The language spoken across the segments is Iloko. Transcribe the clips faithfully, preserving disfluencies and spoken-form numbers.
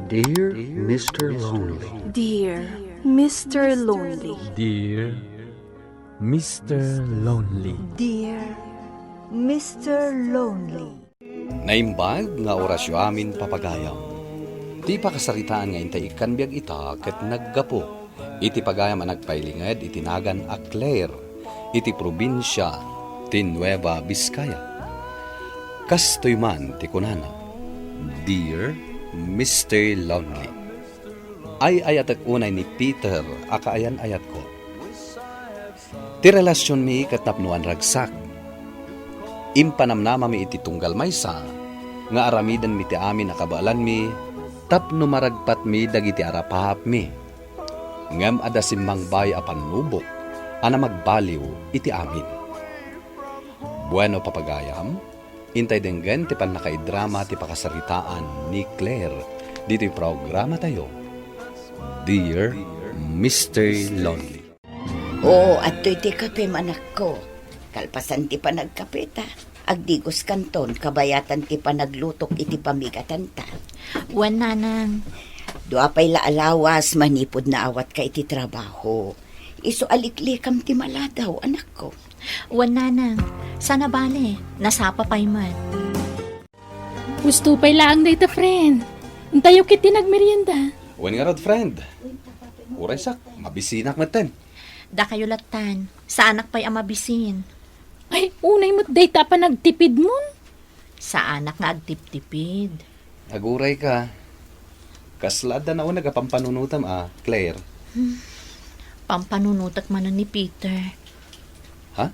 Dear Mister Lonely. Dear Mister Lonely. Dear Mister Lonely. Dear Mister Lonely. Naimbag nga orasyo amin, papagayam. Ti pakasaritaan nga intay ikkan biag ita ket naggapu iti pagayam a nagpailinged iti nagan a Claire iti probinsia ti Nueva Vizcaya. Kastoy man ti kunana, "Dear Mister Lonely, ay-ayatek unay ni Peter a kaayan-ayatko. Ti relasionmi ket napnoan ragsak. Impanamnamami iti tunggal maysa nga aramidenmi ti amin a kabaelanmi tapno maragpatmi dagiti arapaapmi. Ngem adda simmangbay a pannubok a namagbaliw iti amin." Bueno, papagayam, intay denggen ti pannakaidrama ti pakasaritaan ni Claire ditoy programatayo, Dear Mister Lonely. Oo, adtoy ti kapem, anakko. Kalpasan ti panagkapeta, agdigoskanton kabayatan ti panaglutok iti pamigatanta. Wen, nanang. Dua pay la a lawas manipud naawatka iti trabaho. Isu a liklikam ti maladaw, anakko. Wen, nanang. Saan a bale, nasapa pay met. Husto pay laeng dayta, friend. Intayo ketdi nagmerienda. Wen ngarud, friend. Uraysak, mabisinak metten. Dakayo lattan, saanak pay a mabisin. Ay, unay met dayta a panagtipidmon. Saanak nga agtiptipid. Agurayka. Kasla adda nauneg a pampanunotem a, Claire? Hmm. Pampanunotek manen ni Peter. Ha?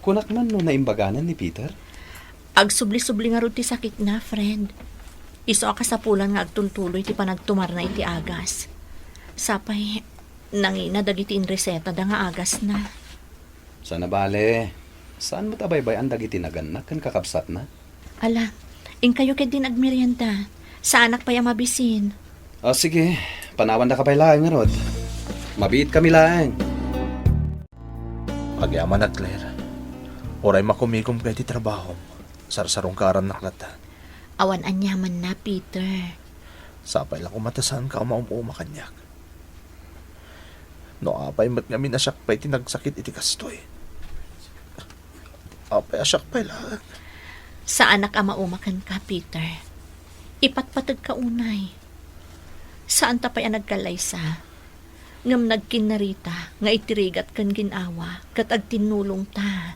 Kunak man no naimbaganan ni Peter? Agsubli-subli ngarud ti sakitna, friend. Isu a kasapulan nga agtultuloy ti panagtumarna iti agas. Sapay, nangina dagiti inresetada nga agasna. Saan a bale, saan met a baybay-an dagiti naganna ken kakabsatna? Ala, inkayo ketdin agmerienda. Saanak pay a mabisin. O, sige, panawandaka pay laeng ngarud. Mabiitkami laeng. Agyamanak, Claire. Uray makumigomka iti trabahom, sarsarungkarannak latta. Awan aniamanna, Peter. Sapay la koma ta saanka a maum-uma kaniak. No apay met ngamin a siak pay ti nagsakit iti kastoy. Apay a siak pay laeng. Saanak a mauma kenka, Peter. Ipatpategka unay. Saanta pay a nagkallaysa. Ngem nagkinnarita nga itirigat ken gin-awa ket agtinnulongta.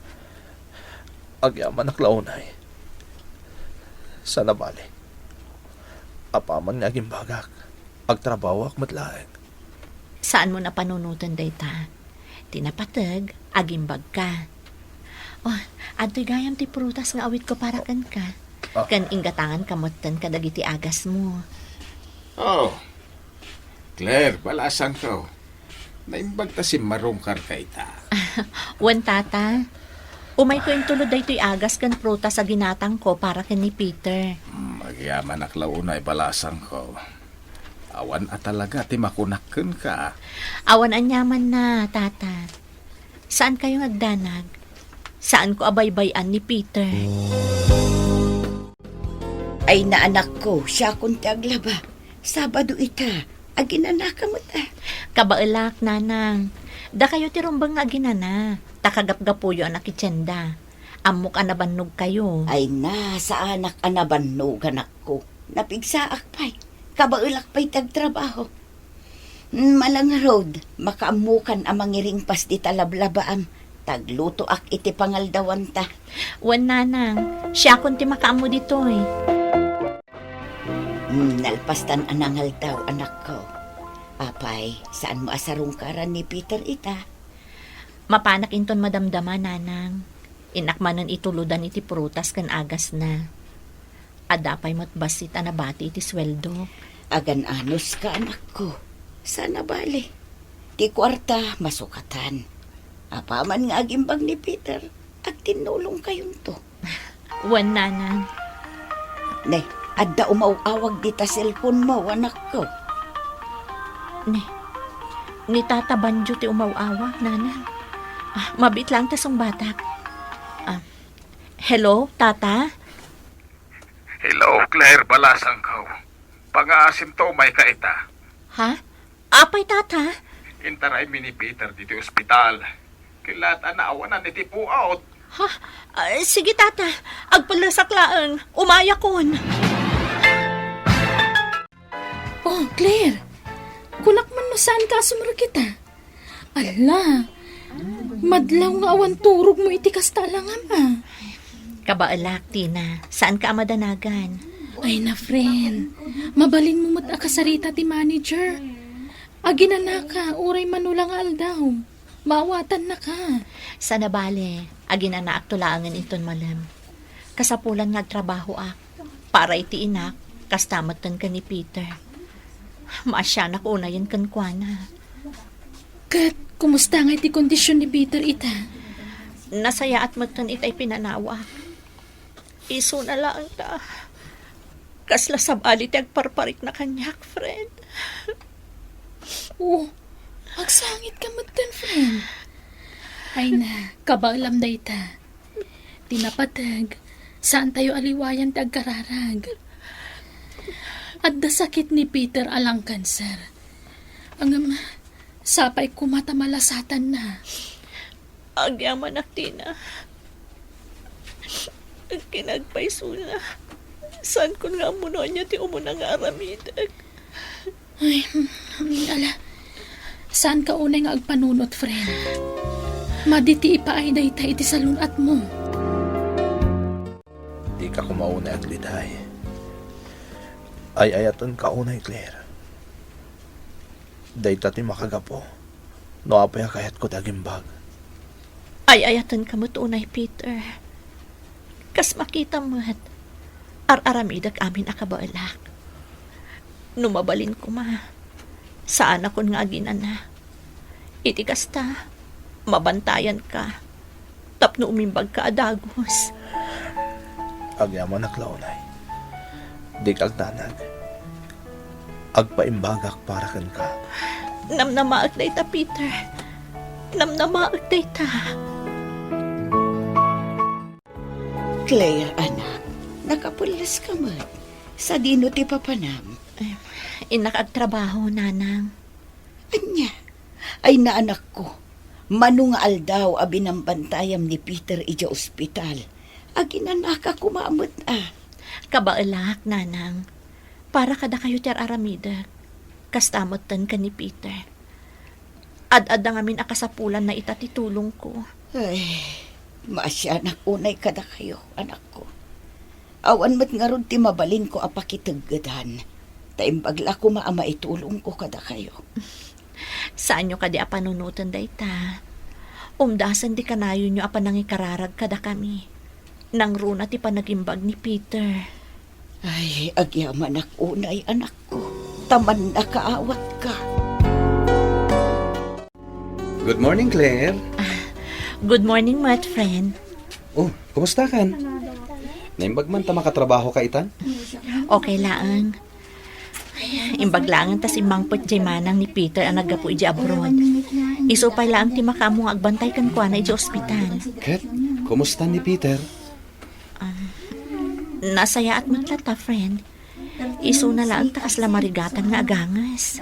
Agyamanak la unay. Saan a bale. Apaman nga agimbagak, agtrabahoak met laeng. Saanmo a panunoten dayta. Ti napateg, agimbagka. Oh, adtoy gayam ti prutas nga awitko para kenka. Ah. Ken inggatanganka metten kadagiti agasmo. Oh, Claire, balasangko. Naimbag ta simmarungkarka ita. Wen, tata. Umayko intulod daytoy agas ken prutas a ginatangko para ken ni Peter. Hmm, agyamanak la unay, balasangko. Awan a talaga ti makunak kenka. Awan aniamanna, tata. Saankayo nga agdanag? Saanko a baybay-an ni Peter. Ay, naanakko, siakon ti aglaba. Sabado ita, aginanaka met a. Kabaelak, nanang. Dakayo ti rumbeng nga aginana, ta kagapgapuyo a nakitienda. Ammok a nabannogkayo. Ay na, saanak a nabannog, anakko. Napigsaak pay. Kabaelak pay ti agtrabaho. Malangarud, makaammokan a mangiringpas dita lablabaam. Taglutoak iti pangaldawanta. Wen, nanang, siakon ti makaammo ditoy. Hmm, nalpastan a nangaldaw, anakko. Apay, saanmo a sarungkaran ni Peter ita? Mapanak inton madamdama, nanang. Innak manen itulodan iti prutas ken agasna. Adda pay met bassit a nabati iti sueldo. Agan-anuska, anakko. Saan a bale. Ti kuarta, masukatan. Apaman nga agimbag ni Peter, agtinnulongkayonto. Wen, nanang. Ne, adda umaw-awag dita cellphone-mo, anakko. Ne, ni Tata Banjo ti umaw-awag, nanang. Ah, mabiit laeng ta sungbatak. Ah, hello, Tata? Hello, Claire, balasangko. Pangaasimto, umayka ita. Ha? Apay, Tata? Intaraymi ni Peter ditoy ospital. Ket la ta naawanan iti puot. Ha? Ah, sige, Tata. Agpellesak laeng. Umayakon. Oh, Claire. Kunak man no saanka a sumrekita. Ala, madlaw nga awan turogmo iti kasta a langam, a. Kabaelak, Tina. Saanka a madanagan. Ay na, friend. Mabalinmo met a kasarita ti manager. Aginanaka, uray mano la nga aldaw. Maawatannaka. Saan a bale, aginanaakto laengen inton malem. Kasapulan nga agtrabahoak. Para iti inak, kasta metten ken ni Peter. Maasianak unayen kenkuana. Ket kumusta ngay ti kondision ni Peter ita? Nasayaat metten itay pinanawak. Isuna laeng ta kasla sabali ti agparparikna kaniak, friend. Oh, agsangitka metten, friend. Ay na, kabaelam dayta. Ti napateg, saantayo a liwayan ti agkararag. Adda sakit ni Peter a lung cancer. Ngem, sapay koma ta malasatanna. Agyamanak, Tina. Kinagpaysona. Saankon nga ammo no ania ti umuna nga aramidek. Ay, ala. Saanka unay nga agpanunot, friend. Madi ti ipaay dayta iti salun-atmo. Dika koma unay agliday. Ay-ayatenka unay, Claire. Dayta ti makagapu no apay a kayatko ti agimbag. Ay-ayatenka met unay, Peter. Kas makitam met, ar-aramidek amin a kabaelak. No mabalin koma, saanakon nga aginana. Iti kasta, mabantayanka tapno umimbagka a dagus. Agyamanak la unay. Dika agdanag. Agpaimbagak para kenka. Namnamaek dayta, Peter. Namnamaek dayta. Claire, anak, nakapulleska met. Sadino ti papanam? Ay, innak agtrabaho, Nanang. Ania? Ay, na, anakko, mano nga aldaw a binambantayam ni Peter idiay ospital, aginanaka koma met a. Kabaelak, Nanang. Para kadakayo ti ar-aramidek. Kasta metten ken ni Peter. Ad-adda ngamin a kasapulanna ita ti tulongko. Ay, maasianak unay kadakayo, anakko. Awan met ngarud ti mabalinko a pakiteggedan, ta imbag la koma a maitulongko kadakayo. Saanyo kadi a panunoten dayta? Umdasen ti kanayonyo a panangikararag kadakami. Nangruna ti panagimbag ni Peter. Ay, agyamanak unay, anakko, ta mannakaawatka. Good morning, Claire. Ah, good morning met, friend. Oh, kumusta kan? Naimbag man ta makatrabaho ka itan? Okay laeng. Imbag laeng ta simmangpet jay manang ni Peter a naggapu idiay abroad. Isu pay laeng ti makaammo nga agbantay kenkuana idiay ospital. Ket, kumusta ni Peter? Ah, nasayaat met latta, friend. Isuna laeng ta kasla marigatan nga aganges.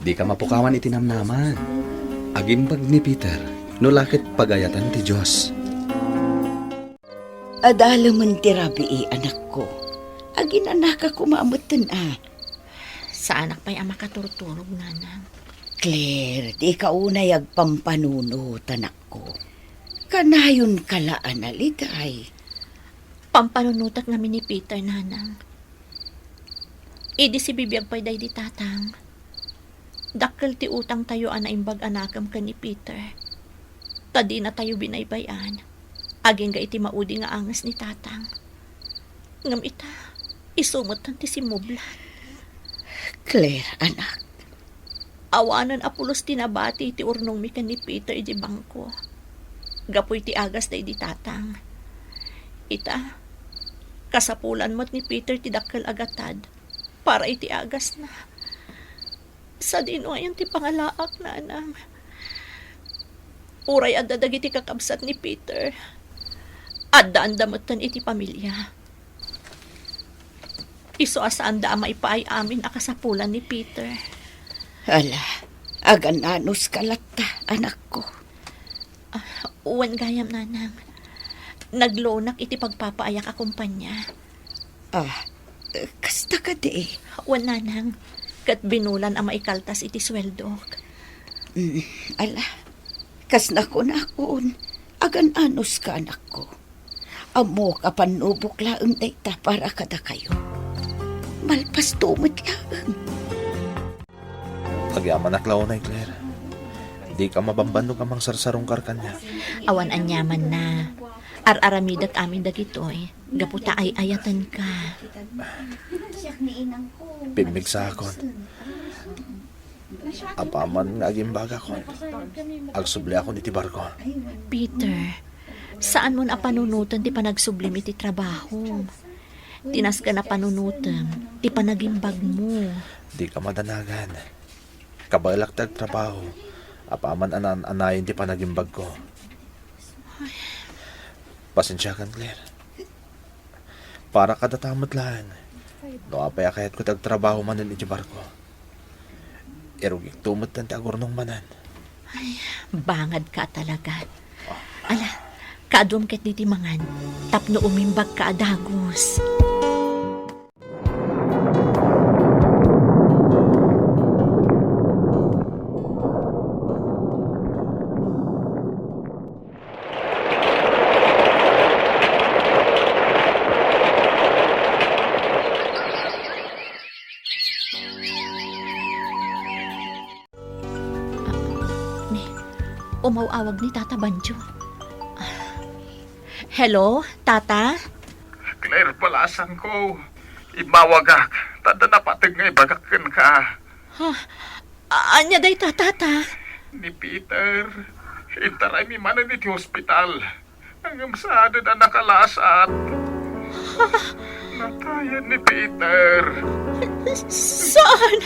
Dika mapukawan iti namnama. Agimbag ni Peter, no la ket pagayatan ti Dios. Adalemen ti rabii, anakko. Aginanaka koma metten a. Saanak pay a makaturturog, Nanang. Claire, dika unay agpampanunot, anakko. Kanayonka la a naliday. Pampanunotek ngamin ni Peter, Nanang. Idi sibibiag pay daydi Tatang, dakkel ti utangtayo a naimbag a nakem ken ni Peter. Ta dinatayo binaybay-an, agingga iti maudi nga anges ni Tatang. Ngem ita, isu metten ti simmublat. Claire, anak. Awanen a pulos ti nabati ti urnongmi ken ni Peter idiay bangko. Gapu iti agas daydi Tatang. Ita, kasapulan met ni Peter ti dakkel a gatad para iti agasna. Sadino ayan ti pangalaak, Nanang? Uray adda dagiti kakabsat ni Peter, addaanda metten iti pamilia. Isu a saanda a maipaay amin a kasapulan ni Peter. Ala, agan-anuska latta, anakko. Ah, wen gayam, Nanang. Naglonak iti pagpapaayak a kompania. Ah, kasta kadi? Wen, Nanang. Ket binulan a maikaltas iti sueldok. Mm, ala, kas nakunakon, agan-anuska, anakko. Ammok a pannubok laeng dayta para kadakayo. Malpasto met laeng. Agyamanak la unay, Claire. Dika mabambannog a mangsarsarungkar kaniak. Awan aniamanna. Ar-aramidek amin dagitoy gapu ta ay-ayatenka. Pimmigsaakon. Apaman nga agimbagakon, agsubliakon iti barko. Peter, saanmon a panunoten ti panagsublim iti trabahom. Ti nasken a panunotem ti panagimbagmo. Dika madanagan. Kabaelak ti agtrabaho. Apaman a naan-anayen ti panagimbagko. Pasensiakan, Claire. Para kadata met laeng. No apay a kayatko ti agtrabaho manen iti barko, irugikto metten ti agurnong manen. Ay, bangadka talaga. Ala, kaaduam ketdi ti mangan tapno umimbagka a dagus. Ni, umaw-awag ni Tata Banjo. Hello, Tata? Claire, balasangko. Immawagak, ta adda napateg nga ibagak kenka. Ha? A-, ania dayta, Tata? Ni Peter, intaraymi manen iti hospital. Ngem saanen a nakalasat. Natayen ni Peter. Saan?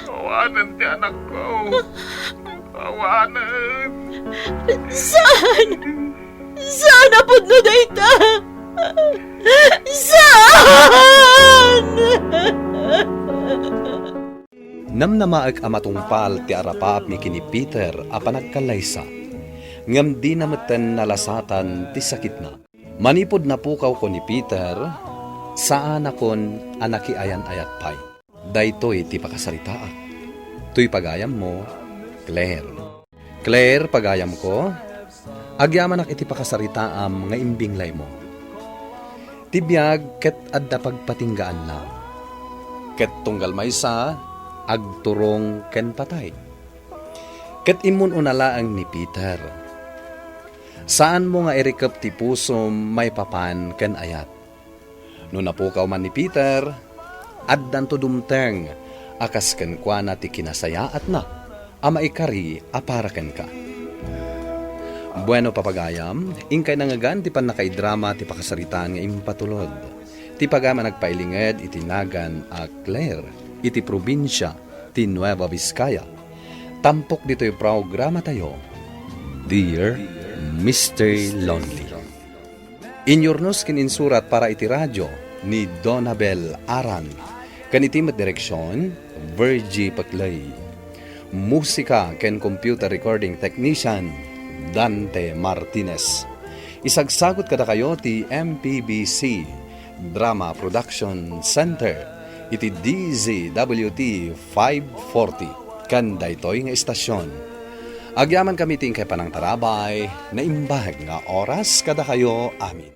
Awanen ti anakko. Awanen. Saan? Saan a pudno dayta? Saan? Namnamaek a matungpal ti arapaapmi ken ni Peter a panagkallaysa, ngem dina metten nalasatan ti sakitna. Manipud napukawko ni Peter, saanakon a nakiayan-ayat pay. Daytoy ti pakasaritaak. Toy pagayammo, Claire. Claire, pagayamko, agyamanak iti pakasaritaam nga imbinglaymo. Ti biag ket adda pagpatinggaanna. Ket tunggal maysa, agturong ken patay. Ket immun-una laeng ni Peter. Saanmo nga irikep ti pusom maipapan ken ayat. No napukaw man ni Peter, addanto dumteng a kas kenkuana ti kinasayaatna a maikari a para kenka. Bueno, papagayam, inkay nangngegan ti pannakaidrama ti pakasaritaan nga impatulod. Ti pagayam a nagpailinged iti nagan a Claire, iti probinsia ti Nueva Vizcaya. Tampok ditoy programatayo, Dear Mister Lonely. Inyurnos ken insurat para iti radio ni Donabel Aran, ken iti met direksion, Virgie Paclay. Musika ken computer recording technician, Dante Martinez. Isagsagut kadakayo ti M P B C Drama Production Center iti D Z W T five forty ken daytoy nga istasion. Agyamankami ti inkay panangtarabay, naimbag nga oras kadakayo amin.